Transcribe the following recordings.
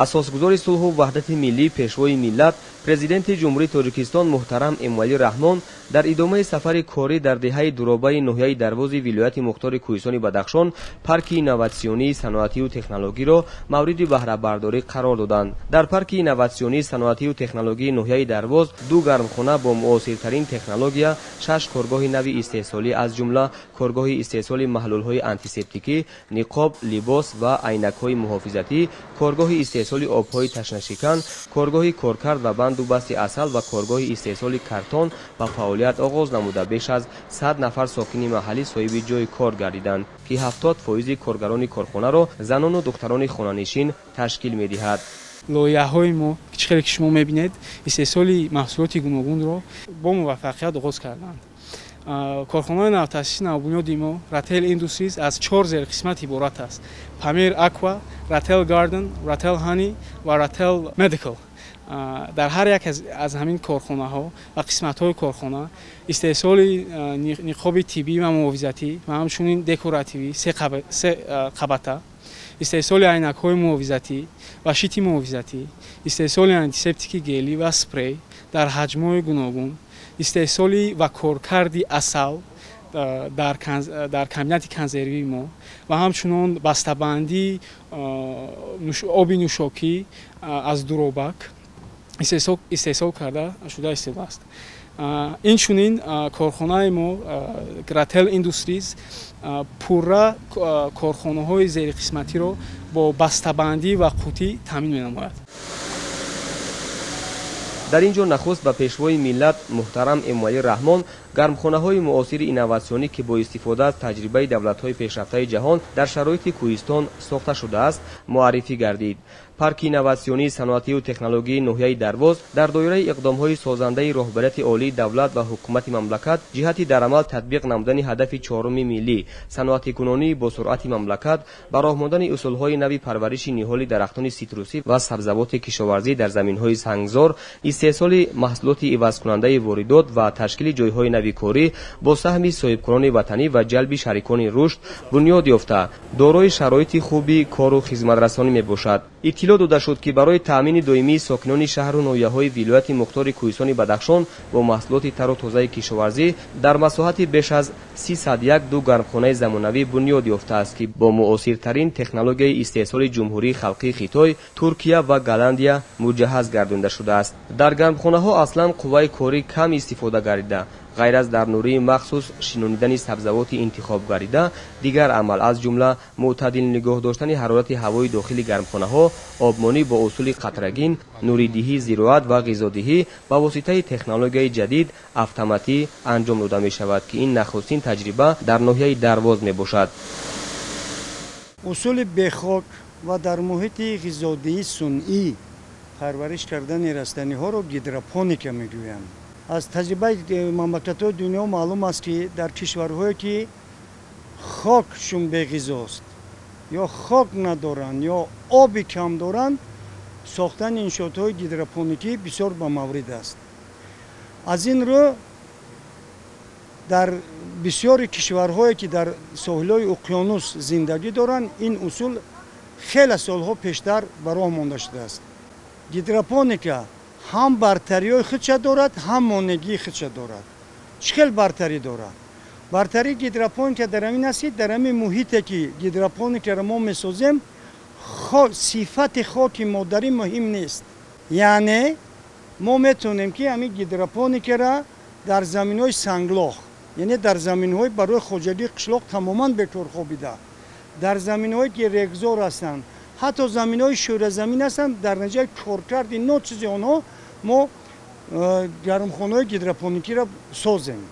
Асосгузори сулҳу ваҳдати миллӣ, Пешвои миллат, Президенти Ҷумҳурии Тоҷикистон муҳтарам Эмомалӣ Раҳмон дар идомаи сафари корӣ дар деҳаи Дуробаи ноҳияи Дарвози вилояти мухтори Кӯҳистони Бадахшон парки инноватсионии саноатию технологиро мавриди баҳрабардорӣ қарор доданд. Дар парки инноватсионии саноатию технологии ноҳияи Дарвоз ду гармхона бо муосиртарин технология, шаш коргоҳи нави истеҳсолӣ, аз ҷумла коргоҳи истеҳсоли маҳлулҳои антисептикӣ, ниқоб, либос ва айнакҳои муҳофизатӣ, коргоҳи истеҳсоли обҳои ташнашикан, коргоҳи коркард ва банду басти асал ва коргоҳи истеҳсоли картон ба фаъолият оғоз намуда, беш аз 100 нафар сокини маҳаллӣ соҳиби ҷойи кор гардиданд, ки 70% коргарони корхонаро занону духтарони хонанишин ташкил медиҳад. Лоиҳаҳои мо, чӣ хеле ки шумо мебинед, истеҳсоли маҳсулоти гуногунро бо муваффақият оғоз карданд. Корхонаи навтаъсиси навбунёди мо Рател Industries аз чор зерқисмат иборат аст: Памир Аква, Рател Garden, Рател Honey ва Рател Medical. Дар ҳар як аз ҳамин корхонаҳо ва қисматҳои корхона истеҳсоли ниқоби тиббӣ ва муҳофизатӣ ва ҳамчунин декоративӣ се қабата, истеҳсоли айнакҳои муҳофизатӣ ва щити муҳофизатӣ, истеҳсоли антисептики гелӣ ва спрей дар ҳаҷмҳои гуногун, истеҳсоли ва коркарди асал дар комбинати консервии мо ва ҳамчунон бастабандии оби нӯшокӣ аз дуробак истеҳсол карда шуда истодааст. Инчунин корхонаи мо Грател Industries пурра корхонаҳои зерқисматиро бо бастабандӣ ва қутӣ таъмин менамояд. Дар ин ҷо нахуст ба Пешвои миллат муҳтарам Эмомалӣ Раҳмон гармхонаҳои муосири инноватсионӣ, ки бо истифода аз таҷрибаи давлатҳои пешрафтаи ҷаҳон дар шароити кӯҳистон сохта шудааст, муаррифӣ гардид. Парки инноватсионии саноатию технологии ноҳияи Дарвоз дар доираи иқдомҳои созандаи роҳбарияти олии давлат ва ҳукумати мамлакат ҷиҳати дар амал татбиқ намудани ҳадафи чоруми миллӣ, саноатикунонии босуръати мамлакат, ба роҳ мондани усулҳои нави парвариши ниҳоли дарахтони ситрусӣ ва сабзавоти кишоварзӣ дар заминҳои сангзор, истеҳсоли маҳсулоти ивазкунандаи воридот ва ташкили ҷойҳои нави корӣ бо саҳми соҳибкорони ватанӣ ва ҷалби шарикони рушд бунёд ёфта, дорои шароити хуби кору хизматрасонӣ мебошад. Иттилоъ дода шуд, ки барои таъмини доимии сокинони шаҳру ноҳияҳои вилояти мухтори Кӯҳистони Бадахшон бо маҳсулоти тару тозаи кишоварзӣ дар масоҳати беш аз 301 ду гармхонаи замонавӣ бунёд ёфтааст, ки бо муосиртарин технологияи истеҳсоли Ҷумҳурии Халқии Хитой, Туркия ва Голландия муҷаҳҳаз гардонда шудааст. Дар гармхонаҳо аслан қувваи корӣ кам истифода гардида, ғайр аз дар нурии махсус шинонидани сабзавоти интихоб гардида, дигар амал, аз ҷумла мӯътадил нигоҳ доштани ҳарорати ҳавои дохили гармхонаҳо, обмонӣ бо усули қатрагин, нуридиҳии зироат ва ғизодиҳӣ ба воситаи технологияи ҷадид автоматӣ анҷом дода мешавад, ки ин нахустин таҷриба дар ноҳияи Дарвоз мебошад. Усули бехок ва дар муҳити ғизодиҳии сунъӣ парвариш кардани растаниҳоро гидропоника мегӯянд. Аз таҷрибаи мамлакатҳои дунё маълум аст, ки дар кишварҳое ки хокшун беғизост ё хок надоранд ё оби кам доранд, сохтани иншоотҳои гидропоникӣ бисёр ба маврид аст. Аз ин рӯ дар бисёри кишварҳое ки дар соҳилҳои уқёнус зиндагӣ доранд, ин усул хеле солҳо пештар ба роҳ монда шудааст. Гидропоника ҳам бартариҳои худша дорад, ҳам монегии худша дорад. Чӣ хел бартарӣ дорад? Бартарии гидропоника дар ҳамин аст, ки дар ҳамин муҳите ки гидропоникаро мо месозем, сифати хоки модарӣ муҳим нест. Яъне мо метавонем, ки ҳамин гидропоникаро дар заминҳои санглох, яъне дар заминҳои барои хоҷагии қишлоқ тамоман бекор хобида, дар заминҳое ки регзор ҳастанд, ҳатто заминҳои шӯразамин ҳастанд, дар натиҷаи коркарди ночизи онҳо мо гармхонаҳои гидропоникиро созем.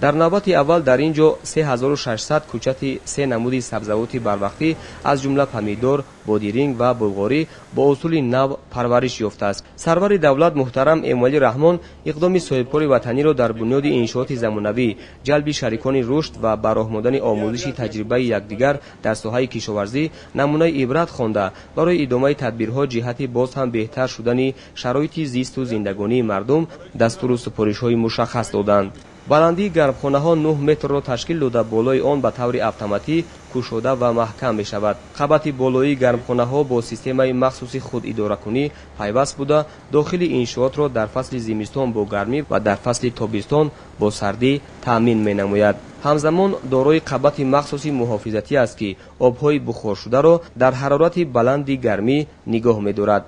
Дар навбати аввал дар ин ҷо 3600 кӯчати се намуди сабзавоти барвақтӣ, аз ҷумла помидор, бодиринг ва булғорӣ бо усули нав парвариш ёфтааст. Сарвари давлат муҳтарам Эмомалӣ Раҳмон иқдоми соҳибкори ватаниро дар бунёди иншооти замонавӣ, ҷалби шарикони рушд ва ба роҳ мондани омӯзиши таҷрибаи якдигар дар соҳаи кишоварзӣ намунаи ибрат хонда, барои идомаи тадбирҳо ҷиҳати боз ҳам беҳтар шудани шароити зисту зиндагонии мардум дастуру супоришҳои мушаххас доданд. Баландии гармхонаҳо 9 метрро ташкил дода, болои он ба таври автоматӣ кушода ва маҳкам мешавад. Қабати болоии гармхонаҳо бо системаи махсуси худидоракунӣ пайваст буда, дохили иншоотро дар фасли зимистон бо гармӣ ва дар фасли тобистон бо сардӣ таъмин менамояд. Ҳамзамон дорои қабати махсуси муҳофизатӣ аст, ки обҳои бухоршударо дар ҳарорати баланди гармӣ нигоҳ медорад.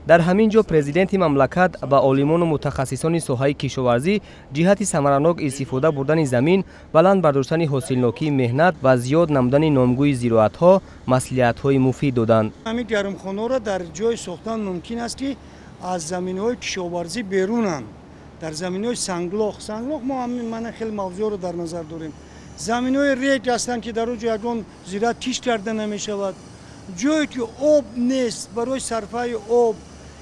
Дар ҳамин ҷо президенти мамлакат ба олимону мутахассисони соҳаи кишоварзӣ ҷиҳати самаранок истифода бурдани замин, баланд бардоштани ҳосилнокии меҳнат ва зиёд намудани номгӯи зироатҳо маслиҳатҳои муфид доданд. Ҳамин гармхонаро дар ҷое сохтан мумкин аст, ки аз заминҳои кишоварзӣ берунанд, дар заминҳои санглох. Санглох мо ҳамин мана хеле мавзӯъро дар назар дорем. Заминҳои рег ҳастанд, ки дар он ҷо ягон зироат кишт карда намешавад. Ҷое ки об нест барои сарфаи об,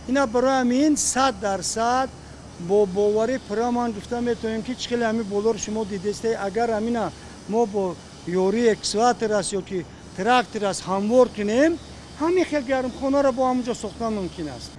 ина барои ҳамин 100% бо боварӣ пурра ман гуфта метавонем, ки чӣ хеле ҳамин болоро шумо дидестед, агар ҳамина мо бо ёрии экскаватор аст ё ки трактор аст ҳамвор кунем, ҳамин хел гармхонаро бо ҳамон ҷо сохтан мумкин аст.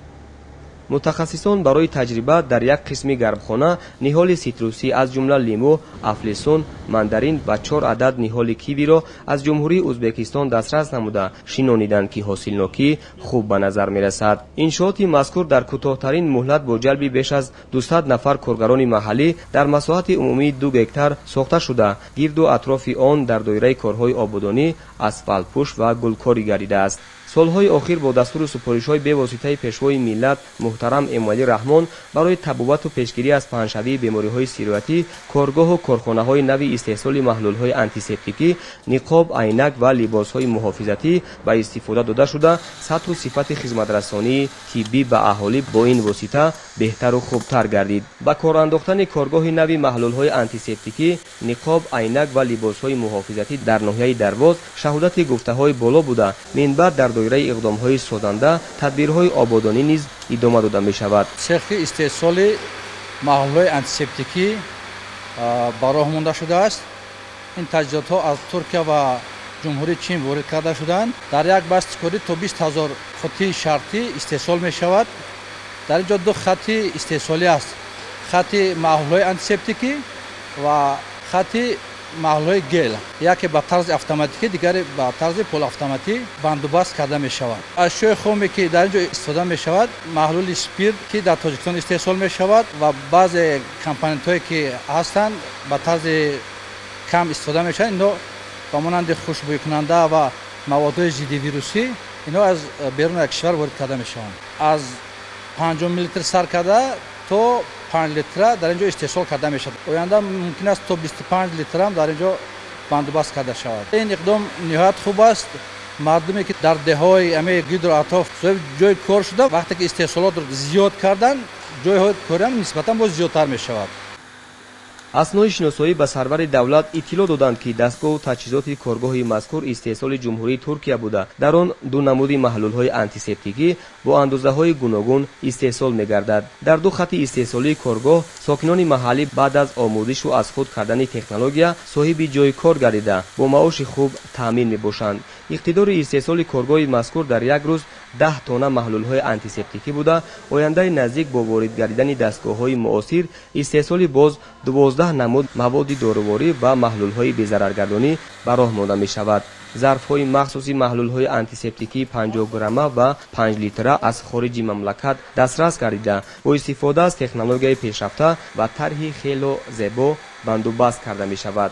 Мутахассисон барои таҷриба дар як қисми гармхона ниҳоли ситрусӣ аз ҷумла лимӯ, афлесун, мандарин ва 4 адад ниҳоли кивиро аз Ҷумҳурии Ӯзбекистон дастрас намуда шинониданд, ки ҳосилнокӣ хуб ба назар мерасад. Иншооти мазкур дар кӯтоҳтарин муҳлат бо ҷалби беш аз 200 нафар коргарони маҳаллӣ дар масоҳати умумии 2 гектар сохта шуда, гирду атрофи он дар доираи корҳои ободонӣ, асфалтпӯш ва гулкорӣ гардидааст. Солҳои охир бо дастуру супоришҳои бевоситаи пешвои миллат муҳтарам Эмомалӣ Раҳмон барои табобату пешгирӣ аз паҳншавии бемориҳои сироятӣ коргоҳу корхонаҳои нави истеҳсоли маҳлулҳои антисептикӣ, ниқоб, айнак ва либосҳои муҳофизатӣ ба истифода дода шуда, сатҳу сифати хизматрасонии тиббӣ ба аҳолӣ бо ин восита беҳтару хубтар гардид. Ба кор андохтани коргоҳи нави маҳлулҳои антисептикӣ, ниқоб, айнак ва либосҳои муҳофизатӣ дар ноҳияи Дарвоз шаҳодати гуфтаҳои боло буда, минбаъд дар доираи иқдомҳои созанда тадбирҳои ободонӣ низ идома дода мешавад. Цехи истеҳсоли маҳлулҳои антисептикӣ ба роҳ монда шудааст. Ин таҷҳизотҳо аз Туркия ва Ҷумҳурии Чин ворид карда шуданд. Дар як басти корӣ то 20 000 қутии шартӣ истеҳсол мешавад. Дар ин ҷо 2 хати истеҳсолӣ аст: хати маҳлулҳои антисептикӣ ва хати маҳлулҳои гел. Яке ба тарзи автоматикӣ, дигаре ба тарзи полуавтоматӣ бандубаст карда мешавад. Ашёи хоме, ки дар ин ҷо истифода мешавад, маҳлули спирт, ки дар Тоҷикистон истеҳсол мешавад ва баъзе компонентҳое, ки ҳастанд, ба тарзи кам истифода мешаванд. Ино ба монанди хушбӯйкунанда ва маводҳои зиддивирусӣ, ино аз берун аз кишвар ворид карда мешаванд. Аз 5 миллилитр сар карда то 5 литра дар ин ҷо истеҳсол карда мешавад. Оянда мумкин аст то 25 литрам дар ин ҷо бандубаст карда шавад. Ин иқдом ниҳоят хуб аст. Мардуме, ки дар деҳҳои ҳамаи гирду атроф соҳиби ҷои кор шуда, вақте ки истеҳсолотро зиёд карданд, ҷойҳои кориам нисбатан боз зиёдтар мешавад. Аснои шиносоӣ ба сарвари давлат иттилоъ доданд, ки дастгоҳу таҷҳизоти коргоҳи мазкур истеҳсоли Ҷумҳурии Туркия буда, дар он 2 намуди маҳлулҳои антисептикӣ бо андозаҳои гуногун истеҳсол мегардад. Дар 2 хати истеҳсолии коргоҳ сокинони маҳаллӣ баъд аз омӯзишу аз худ кардани технология соҳиби ҷои кор гардида, бо маоши хуб таъмин мебошанд. Иқтидори истеҳсоли коргоҳи мазкур дар як рӯз 10 тонна маҳлулҳои антисептикӣ буда, ояндаи наздик бо ворид гардидани дастгоҳҳои муосир истеҳсоли боз 12 намуд маводи доруворӣ ва маҳлулҳои безараргардонӣ ба роҳ монда мешавад. Зарфҳои махсуси маҳлулҳои антисептикии 50 грамма ва 5 литра аз хориҷи мамлакат дастрас гардида, бо истифода аз технологияи пешрафта ва тарҳи хело зебо бандубаст карда мешавад.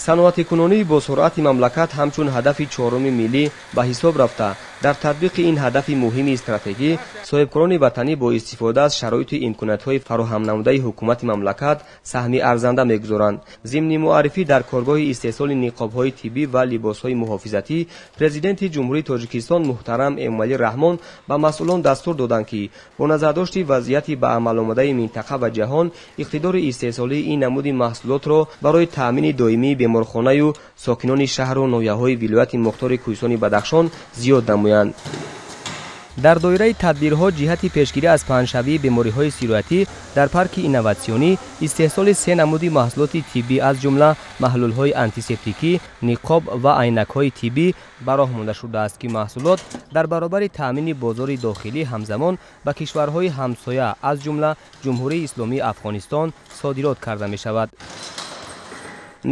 Саноатикунонии босуръати мамлакат ҳамчун ҳадафи чоруми миллӣ ба ҳисоб рафта, дар татбиқи ин ҳадафи муҳими стратегӣ соҳибкорони ватанӣ бо истифода аз шароиту имкониятҳои фароҳамнамудаи ҳукумати мамлакат саҳми арзанда мегузоранд. Зимни муаррифӣ дар коргоҳи истеҳсоли ниқобҳои тиббӣ ва либосҳои муҳофизатӣ президенти Ҷумҳурии Тоҷикистон муҳтарам Эмомалӣ Раҳмон ба масъулон дастур доданд, ки бо назардошти вазъияти ба амал омадаи минтақа ва ҷаҳон иқтидори истеҳсолии ин намуди маҳсулотро барои таъмини доимии беморхонаю сокинони шаҳру ноҳияҳои вилояти мухтори Кӯҳистони Бадахшон зиёд намоянд. Дар доираи тадбирҳо ҷиҳати пешгирӣ аз паҳншавии бемориҳои сироятӣ дар парки инноватсионӣ истеҳсоли се намуди маҳсулоти тиббӣ, аз ҷумла маҳлулҳои антисептикӣ, ниқоб ва айнакҳои тиббӣ ба роҳ монда шудааст, ки маҳсулот дар баробари таъмини бозори дохилӣ ҳамзамон ба кишварҳои ҳамсоя, аз ҷумла Ҷумҳурии Исломии Афғонистон содирот карда мешавад.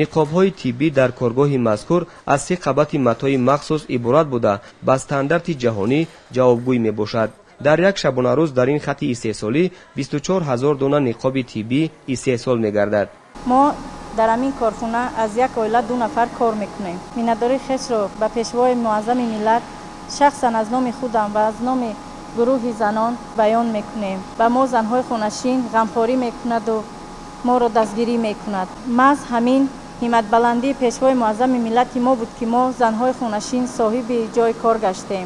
Ниқобҳои тиббӣ дар коргоҳи мазкур аз се қабати матои махсус иборат буда, ба стандарти ҷаҳонӣ ҷавобгӯй мебошад. Дар як шабонарӯз дар ин хати истеҳсолӣ 24 ҳазор дона ниқоби тиббӣ истеҳсол мегардад. Мо дар ҳамин корхона аз як оила 2 нафар кор мекунем. Миннатдории хешро ба Пешвои Муаззами миллат шахсан аз номи худам ва аз номи гурӯҳи занон баён мекунем. Ба мо занҳои хонашин ғамхорӣ мекунаду моро дастгирӣ мекунад. Маҳз ҳамин ҳимматбаландии Пешвои Муаззами миллати мо буд, ки мо занҳои хонашин соҳиби ҷои кор гаштем.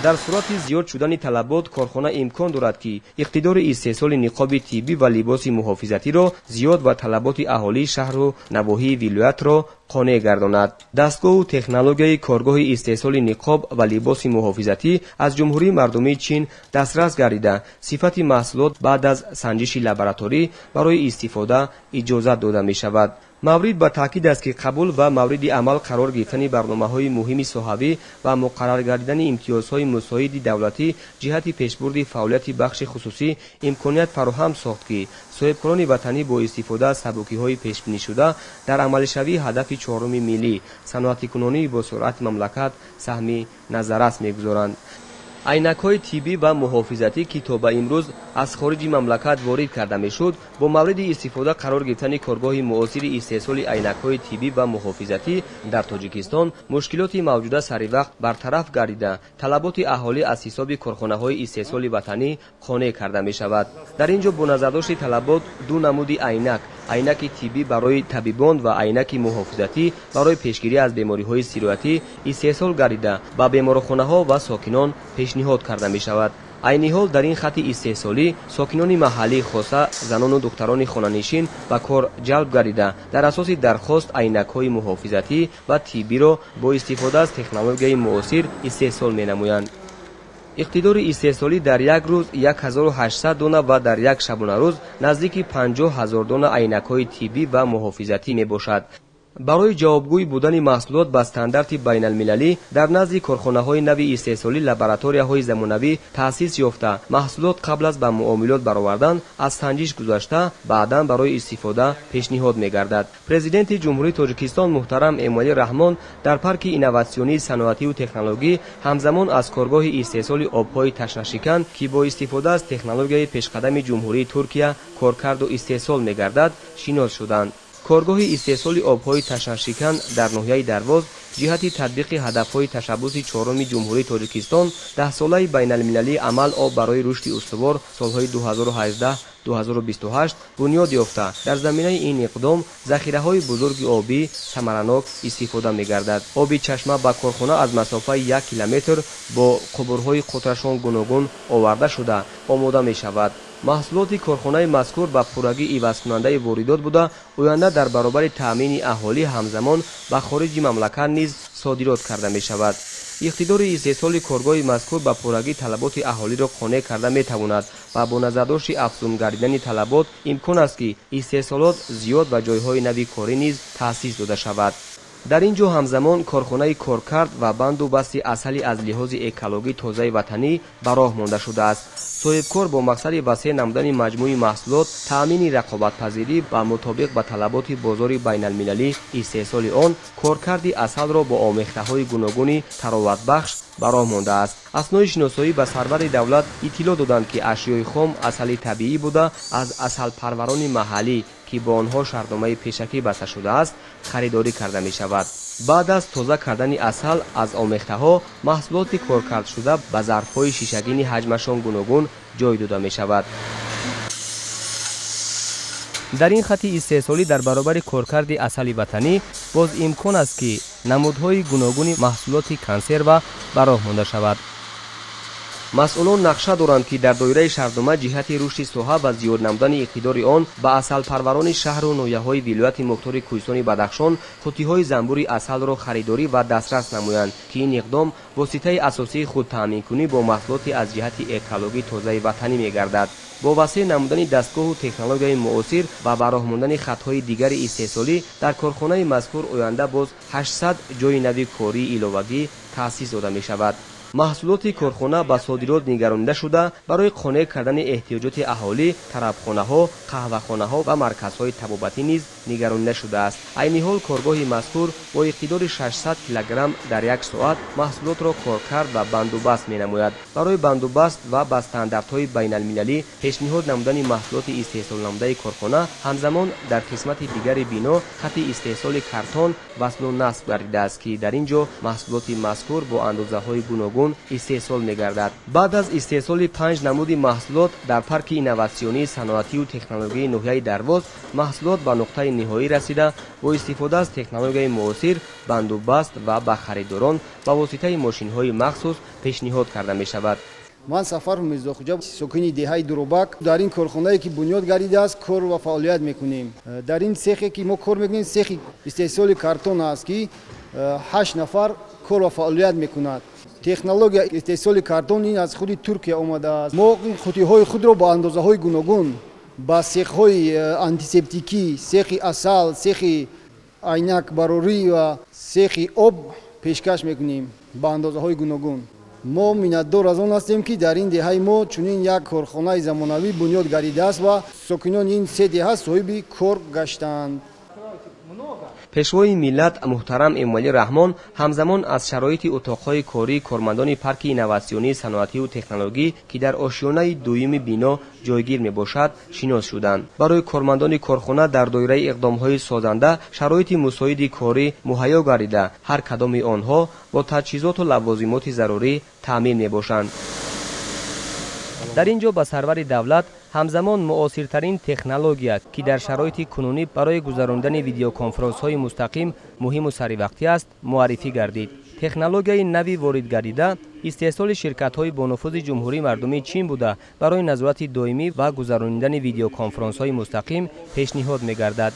Дар сурати зиёд шудани талабот корхона имкон дорад, ки иқтидори истеҳсоли ниқоби тиббӣ ва либоси муҳофизатиро зиёд ва талаботи аҳолии шаҳру навоҳии вилоятро қонеъ гардонад. Дастгоҳу технологияи коргоҳи истеҳсоли ниқоб ва либоси муҳофизатӣ аз Ҷумҳурии Мардумии Чин дастрас гардида, сифати маҳсулот баъд аз санҷиши лабораторӣ барои истифода иҷозат дода мешавад. Маврид ба таъкид аст, ки қабул ва мавриди амал қарор гирифтани барномаҳои муҳими соҳавӣ ва муқаррар гардидани имтиёзҳои мусоиди давлатӣ ҷиҳати пешбурди фаъолияти бахши хусусӣ имконият фароҳам сохт, ки соҳибкорони ватанӣ бо истифода аз сабукиҳои пешбинишуда дар амалишавии ҳадафи чоруми миллӣ саноатикунонии босуръати мамлакат саҳми назаррас мегузоранд. Айнакҳои тиббӣ ва муҳофизатӣ, ки то ба имрӯз аз хориҷи мамлакат ворид карда мешуд, бо мавриди истифода қарор гирифтани коргоҳи муосири истеҳсоли айнакҳои тиббӣ ва муҳофизатӣ дар Тоҷикистон мушкилоти мавҷуда саривақт бартараф гардида, талаботи аҳолӣ аз ҳисоби корхонаҳои истеҳсоли ватанӣ қонеъ карда мешавад. Дар ин ҷо бо назардошти талабот ду намуди айнак, айнаки тиббӣ барои табибон ва айнаки муҳофизатӣ барои пешгирӣ аз бемориҳои сироятӣ истеҳсол гардида, ба беморхонаҳо ва сокинон пешниҳод карда мешавад. Айни ҳол дар ин хати истеҳсолӣ сокинони маҳаллӣ, хоса занону духтарони хонанишин ба кор ҷалб гардида, дар асоси дархост айнакҳои муҳофизатӣ ва тиббиро бо истифода аз технологияи муосир истеҳсол менамоянд. Иқтидори истеҳсолӣ дар як рӯз 1800 дона ва дар як шабонарӯз наздики 50 ҳазор дона айнакҳои тиббӣ ва муҳофизатӣ мебошад. Барои ҷавобгӯй будани маҳсулот ба стандарти байналмилалӣ дар назди корхонаҳои нави истеҳсолӣ лабораторияҳои замонавӣ таъсис ёфта, маҳсулот қабл аз ба муомилот баровардан аз санҷиш гузашта, баъдан барои истифода пешниҳод мегардад. Президенти Ҷумҳурии Тоҷикистон муҳтарам Эмомалӣ Раҳмон дар парки инноватсионии саноативу технологӣ ҳамзамон аз коргоҳи истеҳсоли обҳои ташнашикан, ки бо истифода аз технологияи пешқадами Ҷумҳурии Туркия коркарду истеҳсол мегардад, шинос шуданд. Коргоҳи истеҳсоли обҳои ташнашикан дар ноҳияи Дарвоз ҷиҳати татбиқи ҳадафҳои ташаббуси чоруми Ҷумҳурии Тоҷикистон даҳсолаи байналмилалии амал об барои рушди устувор солҳои 2018-2028 бунёд ёфта, дар заминаи ин иқдом захираҳои бузурги обӣ самаранок истифода мегардад. Оби чашма ба корхона аз масофаи 1 километр бо қубурҳои қутрашон гуногун оварда шуда омода мешавад. Маҳсулоти корхонаи мазкур ба пуррагӣ ивазкунандаи воридот буда, оянда дар баробари таъмини аҳолӣ ҳамзамон ба хориҷи мамлакат низ содирот карда мешавад. Иқтидори истеҳсоли коргоҳи мазкур ба пуррагӣ талаботи аҳолиро қонеъ карда метавонад ва бо назардошти афзун гардидани талабот имкон аст, ки истеҳсолот зиёд ва ҷойҳои нави корӣ низ таъсис дода шавад. Дар ин ҷо ҳамзамон корхонаи коркард ва банду басти асали аз лиҳози экологӣ тозаи ватанӣ ба роҳ монда шудааст. Соҳибкор бо мақсади васеъ намудани маҷмӯи маҳсулот, таъмини рақобатпазирӣ ва мутобиқ ба талаботи бозори байналмилалӣ истеҳсоли он, коркарди асалро бо омехтаҳои гуногуни тароватбахш ба роҳ мондааст. Аснои шиносоӣ ба сарвари давлат иттилоъ доданд, ки ашёи хом асали табиӣ буда, аз асалпарварони маҳаллӣ, ки бо онҳо шартномаи пешакӣ баста шудааст, харидорӣ карда мешавад. Баъд аз тоза кардани асал аз омехтаҳо, маҳсулоти коркардшуда ба зарфҳои шишагини ҳаҷмашон гуногун ҷой дода мешавад. Дар ин хати истеҳсолӣ дар баробари коркарди асали ватанӣ боз имкон аст, ки намудҳои гуногуни маҳсулоти консерва ба роҳ монда шавад. Масъулон нақша доранд, ки дар доираи шартнома ҷиҳати рушди соҳа ва зиёд намудани иқтидори он ба асалпарварони шаҳру ноҳияҳои вилояти мухтори Кӯҳистони Бадахшон қуттиҳои занбури асалро харидорӣ ва дастрас намоянд, ки ин иқдом воситаи асосии худтаъминкунӣ бо маҳсулоти аз ҷиҳати экологӣ тозаи ватанӣ мегардад. Бо васеъ намудани дастгоҳу технологияи муосир ва ба роҳ мондани хатҳои дигари истеҳсолӣ дар корхонаи мазкур оянда боз 800 ҷойи нави кории иловагӣ таъсис дода мешавад. Маҳсулоти корхона ба содирот нигаронида шуда, барои қонеъ кардани эҳтиёҷоти аҳолӣ, тарабхонаҳо, қаҳвахонаҳо ва марказҳои табобатӣ низ нигаронида шудааст. Айни ҳол коргоҳи мазкур бо иқтидори 600 килограмм дар як соат маҳсулотро коркард ва бандубаст менамояд. Барои бандубаст ва ба стандартҳои байналмилалӣ пешниҳод намудани маҳсулоти истеҳсолнамудаи корхона, ҳамзамон дар қисмати дигари бино хати истеҳсоли картон васлу насб гардидааст, ки дар ин ҷо маҳсулоти мазкур бо андозаҳои гуногун истеҳсол мегардад. Баъд аз истеҳсоли 5 намуди маҳсулот дар парки инноватсионии саноатию технологияи ноҳияи Дарвоз маҳсулот ба нуқтаи ниҳоӣ расида, бо истифода аз технологияи муосир бандубаст ва ба харидорон ба воситаи мошинҳои махсус пешниҳод карда мешавад. Ман Сафаров Мирзохуҷа, сокини деҳаи Дуробак. Дар ин корхонае ки бунёд гардидааст, кор ва фаъолият мекунем. Дар ин цехе ки мо кор мекунем, цехи истеҳсоли картон аст, ки 8 нафар кор ва фаъолият мекунад. Технология истеҳсоли картон ин аз худи Туркия омадааст. Мо қуттиҳои худро ба андозаҳои гуногун ба цехҳои антисептикӣ, цехи асал, цехи айнакбарорӣ ва цехи об пешкаш мекунем ба андозаҳои гуногун. Мо миннатдор аз он ҳастем, ки дар ин деҳаи мо чунин як корхонаи замонавӣ бунёд гардидааст ва сокинони ин се деҳа соҳиби кор гаштанд. Пешвои миллат муҳтарам Эмомалӣ Раҳмон ҳамзамон аз шароити утоқҳои кории кормандони парки инноватсионии саноатию технологӣ, ки дар ошёнаи дуюми бино ҷойгир мебошад, шинос шуданд. Барои кормандони корхона дар доираи иқдомҳои созанда шароити мусоиди корӣ муҳайё гардида, ҳар кадоми онҳо бо таҷҳизоту лавозимоти зарурӣ таъмин мебошанд. Дар ин ҷо ба сарвари давлат ҳамзамон муосиртарин технология, ки дар шароити кунунӣ барои гузарондани видеоконференсҳои мустақим муҳиму саривақтӣ аст, муаррифӣ гардид. Технологияи нави воридгардида истеҳсоли ширкатҳои бонуфузи Ҷумҳурии Мардумии Чин буда, барои назорати доимӣ ва гузаронидани видеоконференсҳои мустақим пешниҳод мегардад.